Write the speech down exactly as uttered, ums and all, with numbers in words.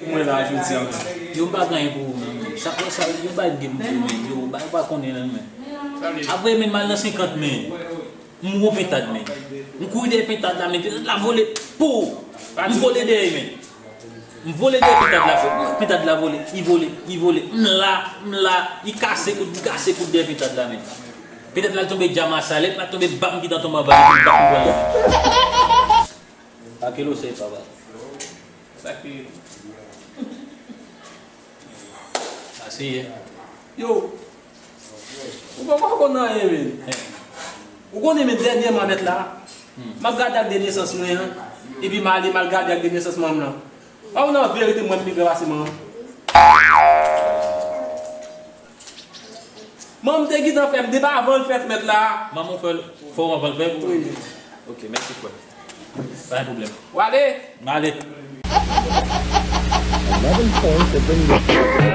Mwen la jodi a menm. Yo, m pa gen anyen pou ou menm, men. Sa, sa, yo bay m gen pou ou, men. Yo, bay pa konnen menm, men. Apre, men, m al nan senkant, men. M wè yon pentad, men. M kouri dèyè pentad la, men. Pentad la vole. Pou! M vole dèyè, men. M vole dèyè pentad la, frè. Pentad la vole. Li vole. Li vole. M la. M la. Li kase kout. Li kase kout dèyè pentad la, men. Pentad la tonbe djama sa. Lè l tonbe, bam, ki t tonbe anba. Bam, m pran li. Akelo se papa. Sa ki Sa se ye. Yo, ou poko konn anyen, men. Ou konnen, men, dènyèman, mèt la, m ap gade ak de nesans mwen an, epi m ale, m al gade ak de nesans manman m lan. Pa ou nan verite, mwen m pi gran pase manman. Manman m te gentan fè m depi avan l fèt, mèt la. Manman w fè l, fè w anvan l fèt? Wi. Ok, mèsi, frè. Pa gen pwoblèm. W ale? M ale. Eleven points have been